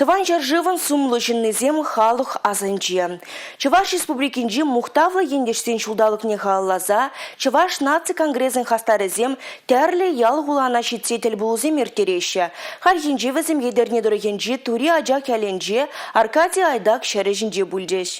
Тӑван ҫӗршывӑн сумлӑ ҫыннисем халӑх асӗнче. Чӑваш Республикинчи мухтавлӑ ентешсен ҫулталӑкне халалласа Чӑваш наци конгресӗн хастарӗсем тӗрлӗ ял-хулана ҫитсе тӗлпулусем ирттереҫҫӗ. Хальхинче вӗсем Етӗрне тӑрӑхӗнчи Тури Ачак ялӗнче Аркадий Айдак ҫӗрӗ ҫинче пулчӗҫ.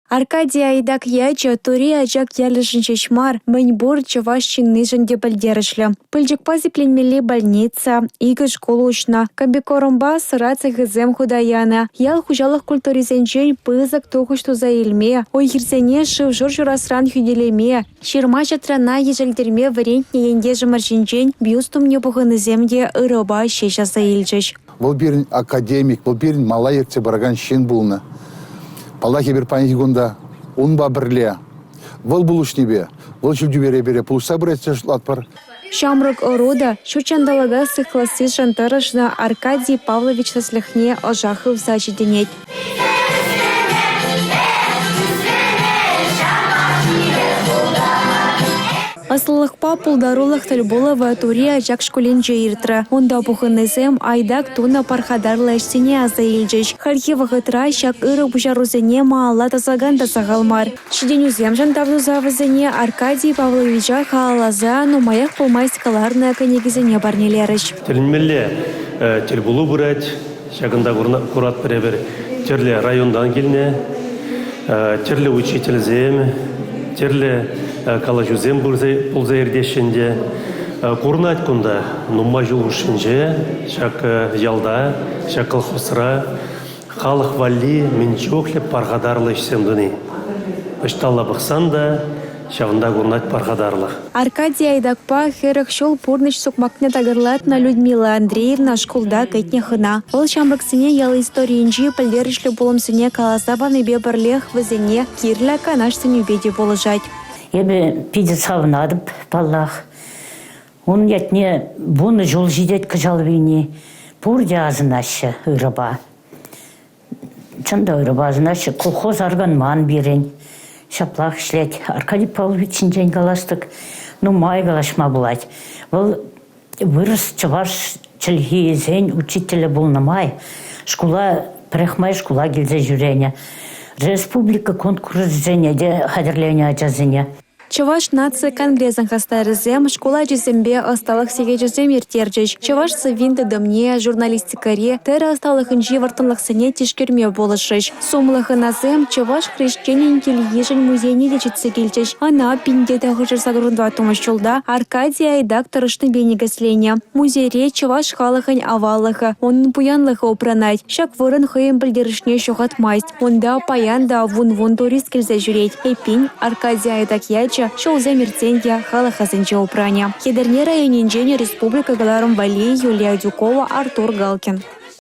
Аркадий Айдак ячӗ Тури Ачак ялӗшӗн ҫеҫ мар, мӗн пур чӑваш ҫыннишӗн те пӗлтерӗшлӗ. Пылчӑкпа сипленмелли больница, икӗ шкул уҫнӑ, комбикормпа сӑра цехӗсем хута янӑ, ял хуҫалӑх культурисенчен пысӑк тухӑҫ туса илме, уй-хирсене шыв-шур ҫурасран хӳтӗлеме, ҫырма-ҫатрана ешӗлтерме вӗрентнӗ ентешӗмӗр ҫинчен бюст умне пухӑннисем те ырӑпа ҫеҫ аса илчӗҫ. Вӑл пирӗн академик, вӑл пирӗн мала ертсе пыракан ҫын пулнӑ. Паллах, эпир паянхи кун та унпа пӗрле, вӑл пулӑшнипе, вӑл ҫӳл тӳпере пире пулӑшса пырать тесе шутлатпӑр. Ҫамрӑк ӑру та ҫут ҫанталӑка сыхлассишӗн тӑрӑшнӑ Аркадий Павлович тӗслӗхне ӑша хывса ҫитӗнет. Ӑслӑлӑхпа пултарулӑх тӗл пулӑвӗ Тури Ачак шкулӗнче иртрӗ. Унта пухӑннисем Айдак тунӑ пархатарлӑ ӗҫсене аса илчӗҫ. Хальхи вӑхӑтра ҫак ырӑ пуҫарусене малалла тӑсакан та сахал мар. Ҫитӗнӳсемшӗн тав туса вӗсене Аркадий Павловича халалласа нумаях пулмасть кӑларнӑ кӗнекисене парнелерӗҫ. Тӗлӗнмелле тӗл пулу пырать. Ҫакӑнта куратпӑр эпир тӗрлӗ районтан килнӗ тӗрлӗ учительсем, тӗрлӗ калаҫусем пулса иртеҫҫӗ ӗнтӗ. Курӑнать кунта нумай ҫул хушшинче ҫак ялта, ҫак колхозра халӑх валли мӗн чухлӗ пархатарлӑ ӗҫсем туни. Ӑҫталла пӑхсан та Ҫавӑнта курӑнать пархатарлӑх. Аркадий Айдакпа 40 ҫул пурнӑҫ сукмакне такӑрлатнӑ Людмила Андреевна шкулта кӗтнӗ хӑна. Вӑл ҫамрӑксене ял историйӗнчи пӗлтерӗшлӗ пулӑмсене каласа панипе пӗрлех вӗсене кирлӗ канаш-сӗнӳпе те пулӑшать. Эпӗ питӗ савӑнатӑп, паллах. Ун ятне 10 ҫул ҫитет кӑҫал вилни. Пурте асӑнаҫҫӗ ырӑпа. Чӑн та ырӑпа асӑнаҫҫӗ. Колхоз арканман пирӗн. Ҫаплах ӗҫлет. Аркадий Павлович ҫинчен калас-тӑк, нумай калаҫма пулать. Вӑл вырӑс, чӑваш чӗлхисен учителӗ пулнӑ май шкула пӗрехмай шкула килсе ҫӳренӗ. Республика конкурсӗсене те хатӗрленӗ ачасене. Чӑваш наци конгресӗн хастарӗсем шкул ачисемпе ӑсталӑх сехечӗсем ирттерчӗҫ. Чӑваш сӑввин тытӑмне, журналистикӑри, тӗрӗ ӑсталӑхӗнчи вӑрттӑнлӑхсене тишкерме пулӑшрӗҫ. Сумлӑ хӑнасем чӑваш хресченӗн кил-йышӗн музейне те ҫитсе килчӗҫ. Ӑна 1984 ҫулта Аркадий Айдак тӑрӑшнипе никӗсленӗ. Музейре чӑваш халӑхӗн аваллӑхӗ, унӑн пуянлӑхӗ упранать. Ҫак вырӑн хӑйӗн пӗлтерӗшне ҫухатмасть. Унта паян та вун-вун турист килсе ҫӳрет. Эппин, Аркадий Айдак ячӗ ҫулсем иртсен те халӑх асӗнче упранӗ. Етӗрне районӗнчен республика кӑларӑм валли Юлия Адюкова, Артур Галкин.